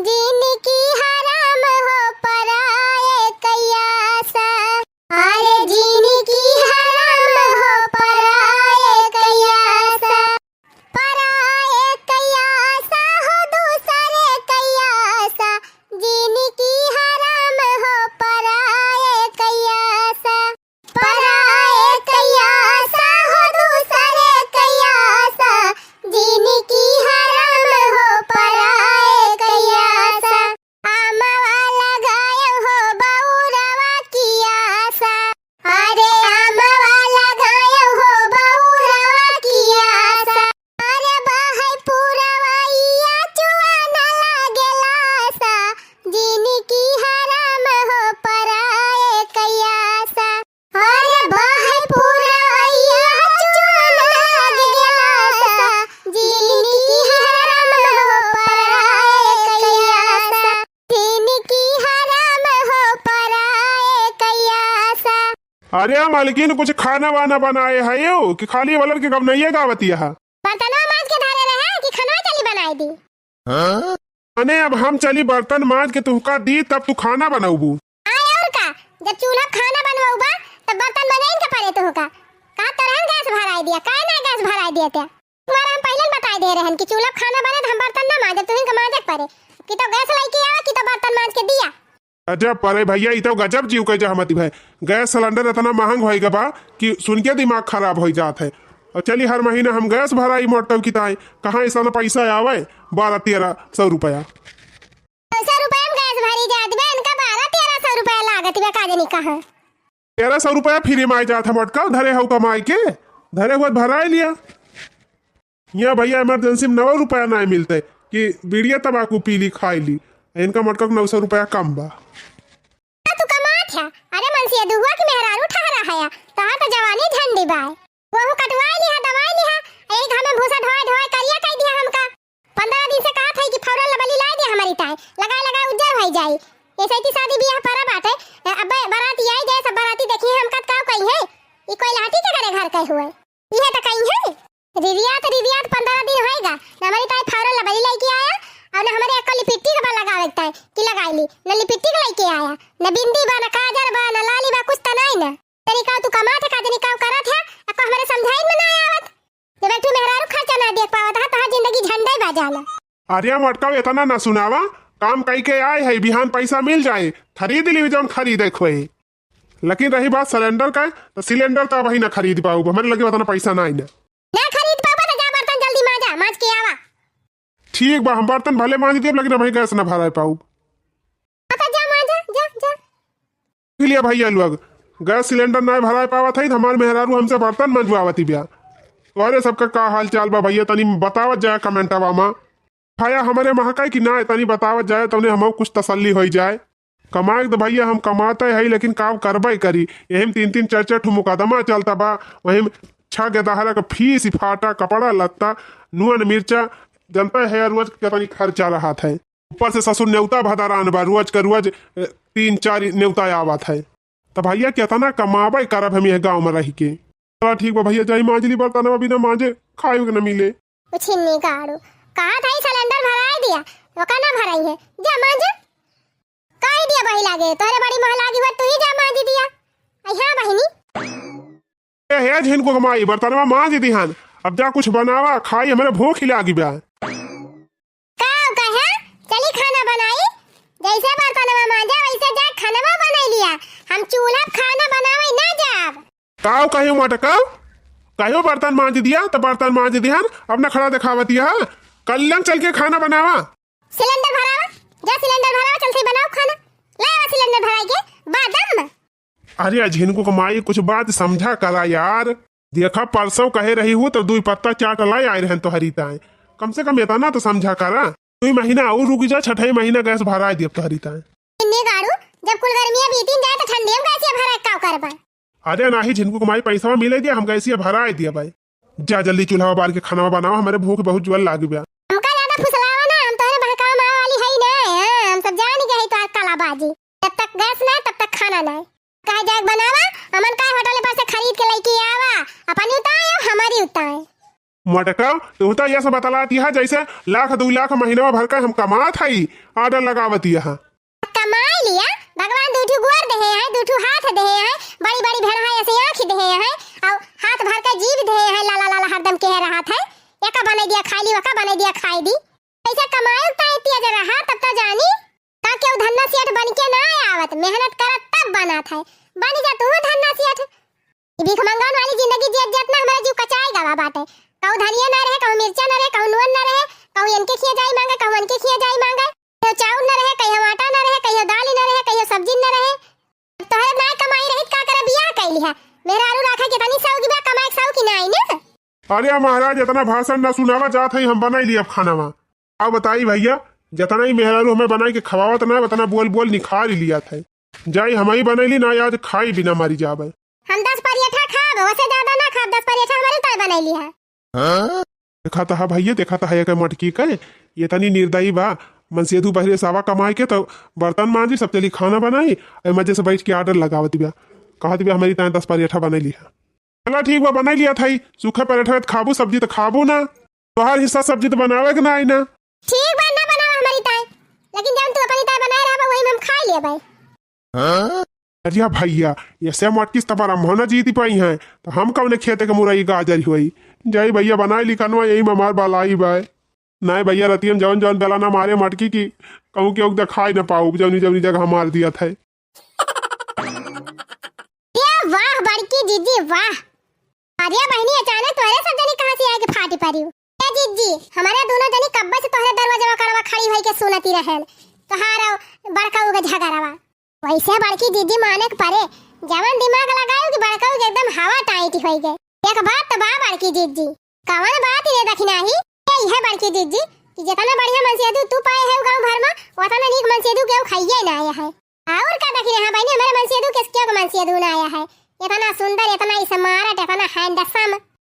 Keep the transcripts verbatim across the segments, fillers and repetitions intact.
जिनकी हराम हो पराए कयासा, अरे जिनकी हराम हो पराए कयासा, पराए कयासा हो दूसरे कयासा, जिनकी हराम हो पराए कयासा। पराए कयासा हो दूसरे कयासा, जिनकी हराम हो पराए कयासा। आमवा लगायो हो बउरवा की आसा, अरे आमवा लगायो हो बउरवा की आसा। अरे बहै पुरवैया चुआ न लागेला सा, जिनकी हराम हो पराए कयासा। अरे बहै पुरवैया चुआ न लागेला सा, जिनकी हराम हो पराए कयासा। जिनकी हराम हो पराए कयासा। अरे मालकिन, कुछ खाना वाना बनाए हयो कि खाली वलर के गवनइये गावत यहा? बर्तनवा मांज के धरे रहे कि खाना चली बनाए दी। हाँ? अने अब हम चली बर्तन मांज के तुहका दी, तब तू खाना बनउबू। आय और का, जब चूल्हा खाना बनउबा तब बर्तन मजाइन के परे तुहका। का तोरहन गैस भराई दिया, काहे ना गैस भराई दिया ते? तुम्हारा हम पहिले बताई दे रहन कि चूल्हा खाना बने त हम बर्तन ना मांजब, तुहिन के मांजे के परे। कि तो गैस लइके आवा कि तो बर्तन मांज के दिया। गजब परे भइया, ई तो गजब जीव के जहमती भय। गैस सिलेंडर इतना महंग होइ गबा कि सुन के दिमाग खराब होइ जात है। अब चली हर महीना हम गैस भराई मोटव की ताई, कहाँ ऐसा पैसा आवे? बारह तेरह सौ रुपया। सौ रुपया में गैस भरी जात बा, इनका बारह तेरह सौ रुपया लागत बा, का जानी कहाँ। तेरह सौ रुपया फ्री में आ जात है मोटका, धरे हउ कमाई के, धरे हुआ भराई लिया। यहाँ भइया इमरजेंसी में नौ रुपया नाहीं मिलते कि बीड़िया तमाकू पी ली, खाई ली, इनका मोटका नौ सौ रुपया कम बा। तू कमात है? अरे मनसिया दुहुआ की मेहरारू ठहरा है, तहार तो जवानी झंडी बाय। वहू कटवाई लिहा, दवाई लिहा, यही घर में भूसा ढोए ढोए करिया कई दिया हमका। पन्द्रह दिन से कहत है कि फौरन लबली लाई दे हमारी ताई, लगाए लगाए उज्जर होई जाई। ऐसे ही शादी बियाह परा बाटे, अबे बाराती आई जाए, सब बाराती देखी हमका त काव कही है, ई कोई लाठी के घरे घर के हुए। इहे त कही है। रिरियात, रिरियात पन्द्रह दिन होएगा, न हमारी ताई फौरन लबली लइके आया, और न हमारे अक्का लिपिट्टी के बा लगावे के ताई, कि लगाई ली, न लिपिट्टी के लइके आया, न बिंदी बा, न काजर बा, न लाली बा, कुछ त नाई न। तनी का तू कमात है, का जनी का करत है, अक्का हमारे समझाई में ना आवत। जब एक ठो मेहरारू खर्चा ना देख पावत है, तहार जिंदगी झंडे बा जाला। अरे मोटका, इतना ना सुनावा, काम कई के आए है, बिहान पैसा मिल जाए, खरीद ली जौन खरीदे खोए। लेकिन रही बात सिलेंडर का, तो सिलेंडर तो अबही ना खरीद पाउब, हमरे लगे उतना पैसा ना आई ना। ना खरीद पाउबा तो जा बर्तन जल्दी मांजा, मांज के आवा। ठीक बा, हम बर्तन भले मांज देब, लेकिन अबही गैस ना भराए पाउब। अच्छा जा मांजा, जा, जा। देख लिया भइया लोग, गैस सिलेंडर ना भराए पावत है, तो हमार मेहरारू हमसे बर्तन मंजवावती बिया। तोहरे सबका का हाल चाल बा भइया, तनी बतावत जाए कमेंटवा में। खाया हमरे महकाई कि ना, तनी बतावत जाए, तउने हमहू कुछ तसल्ली होई जाए। कमाए त भइया हम कमाते हई, लेकिन काम करबे करी। यही में तीन तीन चार चार ठो मुकदमा चलता बा, वही में छह गदहरा के फीस, फाटा, कपड़ा लत्ता, नून मिर्चा, जनता है रोज के तनी खर्चा रहत है। ऊपर से ससुर नेवता भदरान बा, रोज के रोज, ए, तीन चार नेवता आवत है। त भइया केतना कमाबे करब हम यह गाँव में रह के। चला ठीक बा भइया, जाई मांज ली बर्तनवा, बिना मांजे खाए के न मिले। उछिन्नी गाड़ू, कहा था ई सिलेंडर भराए दिया, ओका ना भराई है, जा मांज। कह दिया बही लागे, तोहरे बड़ी मोह लागी हुआ, तू ही जा मांज दिया। आई हाँ बहिनी। ए हे झिनको कमाई, बर्तनवा मांज दिहन, अब जा कुछ बनावा खाई, हमरे भूख ही लागी बा। का कहे? चली खाना बनाई, जैसे बर्तनवा मांजा वैसे जा खानवा बनाई लिया, हम चूल्हा पे खाना बनावे ना जाब। काव कहियो मटकाव, कहियो बर्तन मांज दिया तो बर्तन मांज दिहन, अब नखड़ा दिखावतिया। कल्लन चल के खाना बनावा। सिलेंडर भरावा, जा सिलेंडर भरावा, चल से बनाओ खाना। ले आवा सिलेंडर भराई के, बादम। अरे अझिनको के माई, कुछ बात समझा करा यार। देखा परसों कहे रही हूँ तो दुई पत्ता चाट लाई आए रहन तोहरी ताए। कम से कम इतना तो समझा करा। दुई महीना और रुक जा, छठई महीना गैस भराए दियब तोहरी ताए। इन्ने गाड़ू, जब कुल गर्मियाँ बीतिन जाए तो ठंडिया में गैसिया भराए का करबा? अरे नाही झिनको के माई, पैसा मिले दिया, हम गैसिया भराए दिया भाई। जा जल्दी चूल्हा बार के खाना बनावा, हमरे भूख बहुत जोर लागी बा। हमका ज्यादा फुसलावा ना, हम तोहरे बहकावे में आवे वाली हई ना। हाँ, हम सब जान गए हई तोहार कालाबाजी। जब तक गैस ना तब तक खाना ना। कहे जाए बनावा, हमन का होटल पर से खरीद के लेके आवा, अपनी उताए और हमारी उताए। मटका, तू तो यस बतलात यह जैसे लाख दुइ लाख महीनवा भर का हम कमात हई, order लगावत यह। कमाई लिया, भगवान दुइ ठू गोर देहे हैं, दुइ ठू हाथ देहे हैं, बड़ी बड़ी भेड़हा ऐसे आँख देहे हैं, और हाथ भर का जीभ देहे हैं, लाला लाला हरदम कहे रहत है, एका बनाई दिया खाई ली, ओका बनाई दिया खाई दी। पैसा कमाए का इतिया जे रहा तब तो जानी, का केहू धन्ना सेठ बन के ना आवत, मेहनत करत तब बनत है। बन जा तू धन्ना सेठ। ई भीख मंगन वाली जिंदगी जियत जियत ना हमारा जीव कचाई गवा बाटे। कहूँ धनिया ना रहे, कहूँ मिर्चा ना रहे, कहूँ नून ना रहे, कहूँ इनके खिया जाई मांगे, कहूँ उनके खिया जाई मांगे। कहियो चाउर ना रहे, कहियो आटा ना रहे, कहियो दाल ना रहे, कहियो सब्जी ना रहे। तोहरे ना कमाई रहित का करे बियाह कैली है? मेहरारू राखे के तनी सौगी बा, कमाए के सौगी ना आई ना। अरे महाराज, इतना भाषण ना सुनावा, जात है हम बनाई ली अब खानावा। अब बताई भैया, जितना ही मेहरारू हमें बनाई के खवावत ना, उतना बोल बोल निखार ही लिया था। जाई हम ही बनैली ना, आज खाई बिना मरी जाबे। हम दस परेठा खाब, ओसे ज्यादा ना खाब, दस परेठा हमारे ताई बनैली है। देखा था भैया, देखा था एकर मटकी के, ये तनी निर्दयी बा। मनसेधु बहरे सावा कमाई के तो बर्तन मांजी, सब चली खाना बनाई, ए मजे से बैठ के order लगावत बिया। कहत बिया हमारी ताई दस परेठा बनैली है। चला ठीक बा, बनाई लिया थाई, सूखा परेठा त खाबू, सब्जी त खाबू ना। तोहार हिस्सा सब्जी त बनावे के ना आई ना। ठीक बा, ना बनावा हमारी ताई, लेकिन जौन तू अपनी ताई बनाए रहबा, वही में हम खाई लेबै। अरे भैया, ऐसे मटकी से तमारा मोहना जीती पाई हैं, तो हम कौने खेते के मुरई गाजर होई? जाई भैया, बनाई ली कनवा, यही में हमार बालाई बाय। नहीं भैया, रतिया में जौन जौन बेला ना मारे मटकी की, कहूँ केहू देखाई ना पाऊ, जौनी जौनी जगह मार दिया था। ए वाह बड़की जीजी वाह। अरे बहिनी, अचानक तोहरे सब जनी कहाँ से आके फाटी पड़ी? ए जीजी, हमारे दोनों जनी कब्बे से तोहरे दरवाजवा कड़वा खड़ी होई के सुनती रहन तोहार बड़काऊ के झगड़वा। वैसे बड़की जीजी माने के परे, जवन दिमाग लगायू कि बड़काऊ के एकदम हवा टाइट होई गए। एक बात तो बा बड़की जीजी, कवन बात रे दखिनाही? यही है बड़की जीजी कि जितना बढ़िया मनसेधु तू पाए है गाँव भर में, उतना नीक मनसेधु केहू खाइए ना आया है। और का दखिना है बहनी, हमारे मनसेधु के केहू के मनसेधु ना आया है। इतना सुंदर, इतना smart, इतना handsome।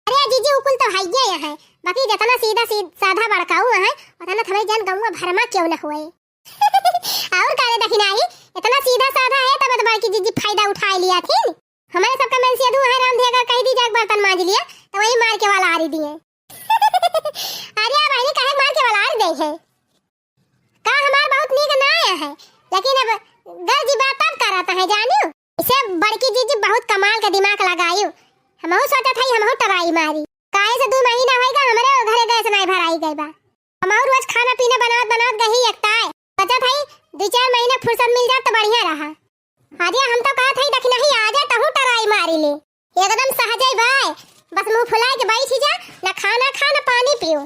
अरे जीजी, उ कुल तो हइये है, बाकी जितना सीधा सीध-, साधा बड़काऊ है, उतना तो हमारे जान गौवा भर में केहू ना होए। और का रे दखिनाही, इतना सीधा साधा है, तब तो बड़की जीजी फायदा उठाए लिया थी। हमारे सबका मनसेधु है रामधेगा, कह दी जाके बर्तन मांज लिया, तो वही मार के वाला आरी दिए। अरे बहनी, काहे मार के वाला आरी दे है? का हमार बहुत नीक ना आया है, लेकिन अब गर्जी बात तब करत है, जानियो। इसे बड़की जीजी बहुत कमाल के दिमाग लगायू। हमहू सोचत हई, हमहू try मारी। काहे से दू महीना होइगा, हमरे घरे गैस नाई भराई गई बा। हमहू रोज खाना पीना बनावत बनावत गही एकताए। सोचत हई, दू चार महीना फुर्सत मिल जात तो बढ़िया रहा। अरे हम तो कहत हई, दखिनाही आ जा, तहू try मारी ले। एकदम सहजई भाई, बस मुंह फुलाए के बैठी जा, ना खाना खा, ना पानी पियो।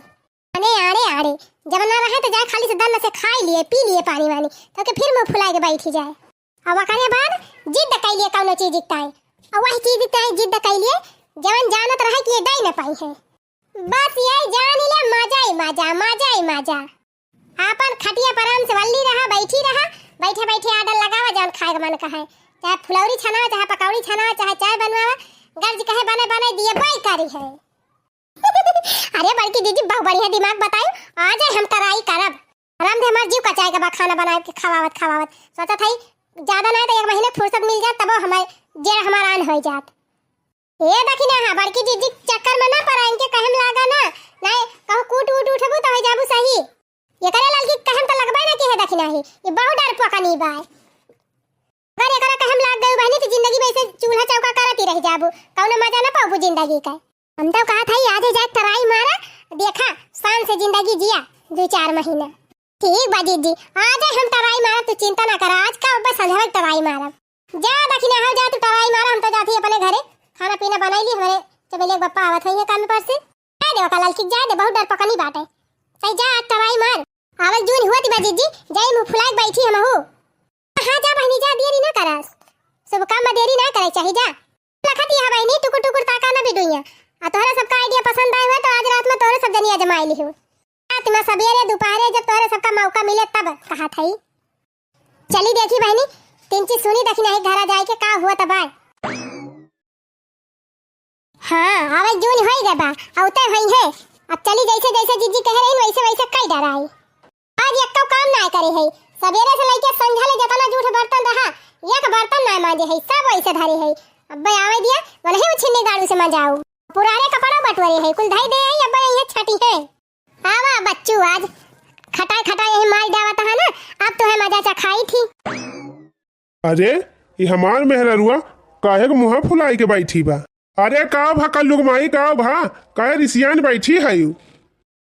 अरे, अरे, अरे, जब ना रहे तो जाए खाली से दन्न से खाई लिए, पी लिए पानी वानी, तो के फिर मुंह फुलाए के बैठी जाए। अब ओकरे बाद जिद कई लिए कौनो चीज ताई, और वही चीज ताई जिद कई लिए, जवन जानत रहे कि ये दे न पाई है। बस ये जान ले, मजा ही मजा, मजा ही मजा। आपन खटिया पर आराम से वल्ली रहा, बैठी रहा, बैठे बैठे order लगावा, जौन खाए के मन कहे, चाहे फुलौरी छनावा, चाहे पकौड़ी छनावा, चाहे चाय बनवावा, गर्ज कहे बने बने दिए बाई करी है। अरे बड़की दीदी, बहुत बढ़िया दिमाग बताई, आ जाए हम try करब। आराम से हमार जीव कचाए के बा खाना बनाए के खवावत खवावत। सोचत हई ज्यादा ना तो एक महीने फुर्सत मिल जाए, तब हमारे जेर हमार आन हो जात। ए दखिना, हाँ, बड़की जीजी के चक्कर में ना पड़ा, इनके कहम लागा ना, नहीं कहूँ कूट उट उठबू तो हो जाबू सही। ये करे ललकी कहम तो लगबे ना की है दखिनाही, ये बहुत डरपोकनी बा। अगर एकरा कहम लाग गई बहनी तो जिंदगी में ऐसे चूल्हा चौका करत ही रह जाबू, कौनो मजा ना पाबू जिंदगी का। हम तो कहत हई आज ही जाके try मारा, देखा शान से जिंदगी जिया दो चार महीना। ठीक बा जीजी, आज ही हम try मारब, तू चिंता ना करा, आज का बस संझा try मारब। जा दखिना हो, जा तू try मारा, हम तो जाती अपने घरे, खाना पीना बनाई ली, हमारे चमेलिया के पप्पा आवत होइहे काम पर से। जा दे ओका ललकी, जा दे, बहुत डरपोकनी बाटे। सही जा, आज try मार। आवल जून हुआ ती बा जीजी, जाई मुंह फुलाए के बैठी हमहू। हाँ जा बहनी जा, देरी ना करा, शुभ काम में देरी ना करे चाही, जा। लखत यह बहनी टुकुर टुकुर ताका ना बिडुइया। आ तोहरा सबका idea पसंद आए हुआ तो आज रात में तोहरे सब जनी आजमाई लिहू। रात में सबेरे दोपहरे जब तोहरे सबका मौका मिले तब कहा थई। चली देखी बहनी, तीन चीज सुनी दखिनाही घरा जाए के का हुआ तब आए। हाँ, आवे जून होई गए बा, औते होई है। अब चली जैसे जैसे जीजी कहे रही वैसे वैसे कई डराई। आज एक्को काम ना करे है, सबेरे से लेके संझा ले जतना जूठ बर्तन रहा, एक बर्तन ना मांजे है, सब वैसे धरे है। अब्बे आवे दिया, वनही उछिन्नी गाड़ू से मजाऊ। पुराने कपड़ा बटोरे है, कुल धई दे है, अब ये छाटी है। आवा बच्चू, आज खटाई खटाई यही मार डावत है ना, अब तो है मजा चखाई थी। अरे, ई हमार मेहररुआ काहे के मुँह फुलाई के बैठी बा? अरे, का भा कल्लू के माई, का भा? काहे रिसियान बैठी है यू?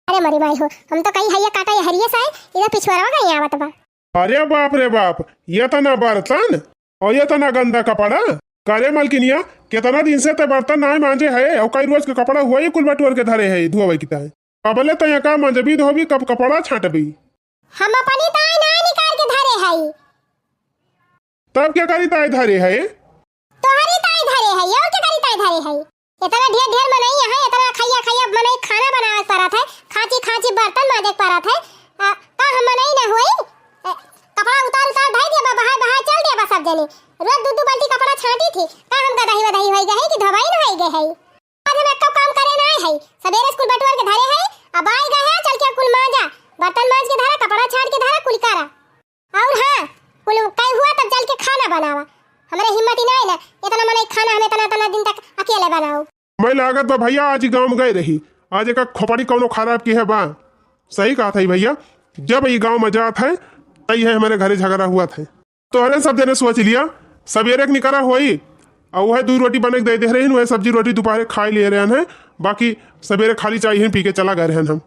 अरे मरी माई हो, हम तो कही हैया काटा यहरिये से, इधर पिछुआरवा कहीं आवत बा। अरे बाप रे बाप, ये तना बर्तन और ये तना गंदा कपड़ा। करे मलकिनिया, कितना दिन से ते बर्तन नाय मांजे है, और कई रोज के कपड़ा हुआ ही कुल बटोर के धरे है धोवे की ताई। कबले तो यहाँ का मंजबी धोबी, कब कपड़ा छाटबी? हम अपनी ताई नाय निकाल के धरे हई। तब क्या करी ताई धरे है? तोहरी ताई धरे है, और क्या करी ताई धरे है? इतना ढेर ढेर मनई है, इतना खैया खैया मनई खाना बनावे के परत है, खांची खांची बर्तन मांजे के परत है। आ, का हम मनई ना हुई? ए, कपड़ा उतार उतार धई दिया बा, बहाय बहाय चल दिया बा सब जने। रोज दू दू बाल्टी कपड़ा छांटी थी, का हम गदही वदही होई गए है कि धोबाई न होई गए है? आज हम एक्को काम करे ना आए है, सबेरे स्कूल बटुअर के धरे है, अब आई गए है, चल के कुल मांजा, बर्तन मांज के धरा, कपड़ा छांट के धरा, कुल करा। और हाँ, कुल कई हुआ तब चल के खाना बनावा। हमरे हिम्मत ही ना है ना, इतना मनई खाना हम इतना इतना दिन तक अकेले बनाओ। मैं लागत बा भैया आज ही गाँव गए रही, आज एक खोपड़ी कौनो खराब की है बा। सही कहा था भैया, जब ये गाँव में जात है, तई है हमारे घरे झगड़ा हुआ था। तोहरे सब जने सोच लिया, सबेरे के निकरा होई, और वह दू रोटी बने के दे दे रही, वह सब्जी रोटी दोपहरे खाई ले रहे हैं, बाकी सबेरे खाली चाय ही पी के चला गए रहन हम।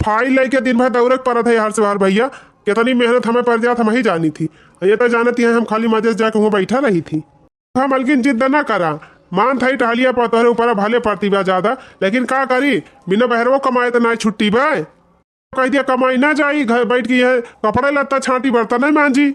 फाइल लेके दिन भर दौड़े के परत है हर से हर भैया, कितनी मेहनत हमें पड़ जात हम ही जानी थी। ये तो जानती हैं हम खाली मजे से जाके वहाँ बैठा रही थी। हाँ मलकिन जिद ना करा, मान था ही टहलिया पर तोहरे ऊपर भले पड़ती बा ज्यादा, लेकिन का करी, बिना बहरवो कमाए तो ना छुट्टी बा। कह दिया कमाई ना जाई, घर बैठ के यह कपड़ा लत्ता छांटी बर्तन नहीं मांजी।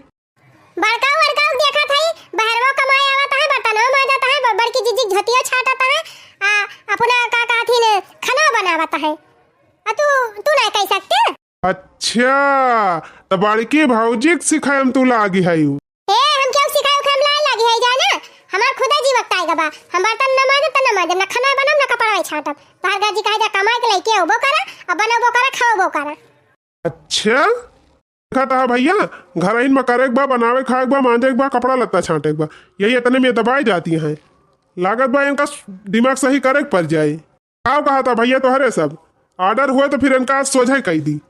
बड़का बड़का देखत है, बहरवो कमाए आवत है, बर्तनवा मांजत है, ब-, बड़की जिज्जी झोतियो छाटत है, आ अपना का कहथिन खाना बनावत है। आ तू, तू नहीं कह सकते? अच्छा, तो बड़की भौजी के सिखाए में तू लागी है यू? ए, हम क्यों सिखाए उखाए में लाए लागी है जाना? हमार खुदा जीवक ताई गबा, हम बर्तन न मांजब त न मांजब, न खाना बनब, न कपड़ा छाटब। बाहर घर जी कहे जा कमाए के लइके अबो करा, अब बनबो करा, खाओबो करा। अच्छा, देखा था भैया, घरहिन में करे के बा, बनावे खाए के बा, मांजे के बा, कपड़ा लत्ता छांटे के बा, यही इतने में दबाए जाती हैं। लागत बा इनका दिमाग सही करे के पड़ जाए। का कहा था भैया तोहरे सब? ऑर्डर हुए तो फिर इनका आज सोझे कही दी।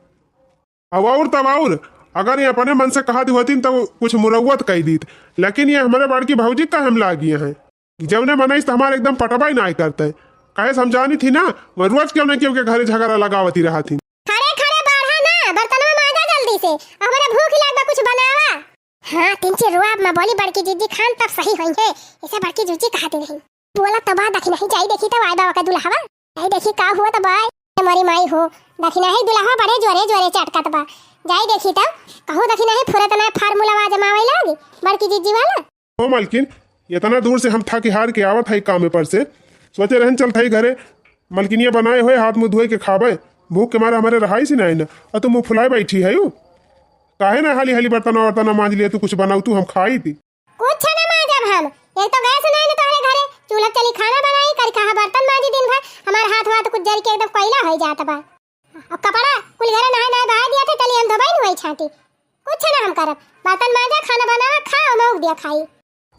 अब और तब और, अगर ये अपने मन से कहा दी होती तो कुछ मुरौवत कही दीत, लेकिन ये हमारे बड़की भौजी का हम लागी हैं। जौने मनई से हमारे एकदम पटबा ही नाय करते। काहे समझानी थी ना, मैं रोज क्यों नहीं क्यों के घरे झगड़ा लगावती रहा थी। खड़े खड़े बढ़ा ना, बर्तनवा मांजा जल्दी से, अब हमरा भूख लाग बा, कुछ बनावा। हाँ, तिनची रुआब में बोली बड़की जिज्जी खान तब सही होई है, इसे बड़की जिज्जी कहती नहीं। बोला तबा दखिनही जाई देखी तब आए बाबा का दुल्हवा, जाई देखी का हुआ तब आए। ए मोरी माई हो, दखिनही दुल्हवा बड़े जोरे जोरे चटकत बा, जाई देखी तब कहूँ दखिनही फुरत ना फार्मूला आजमावे लागी बड़की जिज्जी वाला। हो मलकिन, इतना दूर से हम थक हार के आवत हई कामे पर से, सोचे रहन चलत हई घरे, मलकिनिया बनाए होए हाथ मुँह धोए के खाबे, भूख के मारे हमारे रहाई से नहीं ना, और तू मुँह फुलाए बैठी है यू। काहे ना हाली हाली बर्तन वर्तन मांज लिए तू, कुछ बनाऊ तू, हम खाई थी। कुछ ना मांजब हम, एक तो गैस नहीं ना तोहरे घरे, चूल्हा चली खाना बनाई, करी कहा बर्तन मांजी दिन भर, हमार हाथ वाथ कुछ जल के एकदम कोयला हो जात बा। अब कपड़ा कुल घरे नहाए नहाए बहाए दिया थे, चली हम धोबाई नुआई छाटी, कुछ ना हम करब, बर्तन मांजा, खाना बनावा, खा और मौक दिया खाई।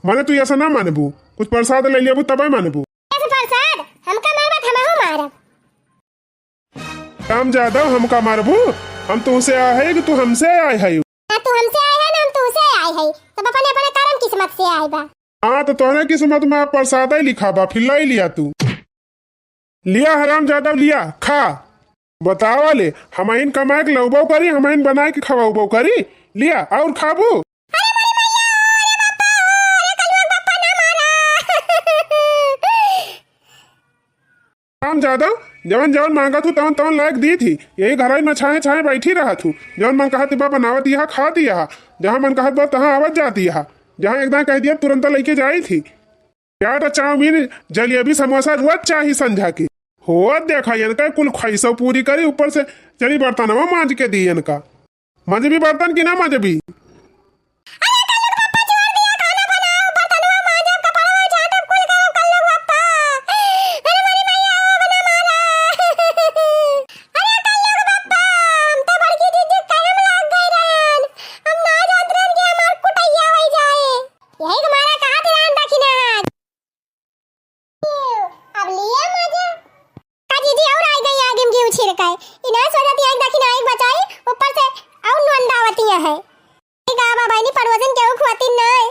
माने तू ऐसा ना मानबू, कुछ प्रसाद ले लेबू तबे मानबू। ऐसे प्रसाद हमका मारबा त हमहू मारब। काम ज्यादा हमका मारबू, हम तुमसे आए है कि तू हमसे आए है? ना तू हमसे आए है ना हम तुमसे आए है, सब अपने अपने कर्म किस्मत से आए बा। हाँ तो तोहरे किस्मत में प्रसाद ही लिखा बा, फिर लाई लिया तू। लिया हराम ज्यादा लिया, खा। बतावा ले, हमहिन कमाए के लउबो करी, हमहिन बनाए के खवाउबो करी। लिया, और खाबू? अरे मोरी मैया, अरे बापा, अरे कलुआ बापा ना मारा। हराम ज्यादा, जवन जवन मांगा तू तवन तवन लायक दी थी। यही घर में छाए छाए बैठी रहा तू। जवन मन कहत बा बनावत यहाँ खात यहाँ, जहाँ मन कहत बा तहाँ आवत जाती यहाँ, जहाँ एकदम कह दिया तुरंत लेके जाई थी। चाट, चाउमीन, जलेबी, समोसा रोज चाही संझा के। हो देखा, इनका कुल ख्वाहिशो पूरी करी, ऊपर से चली बर्तनवा मांज के दी इनका। मंजबी बर्तन की ना मंजबी? अरे कल्लू के पप्पा, छोड़ दिया, खाना बनाओ, बर्तनवा मांजब, कपड़वा झांटब, कुल करब कल्लू के पप्पा। अरे मोरी मैया, ओ बना मारा। अरे कल्लू के पप्पा, हम तो बड़की दीदी के कहे में लाग गए रहन। हम ना जानत रहन कि हमार कुटैया हो जाए। यही के मारा कहा थे रान दखिना। अब है। ठीक है, बाबा, नहीं पड़ोसन केहू खुआती नहीं।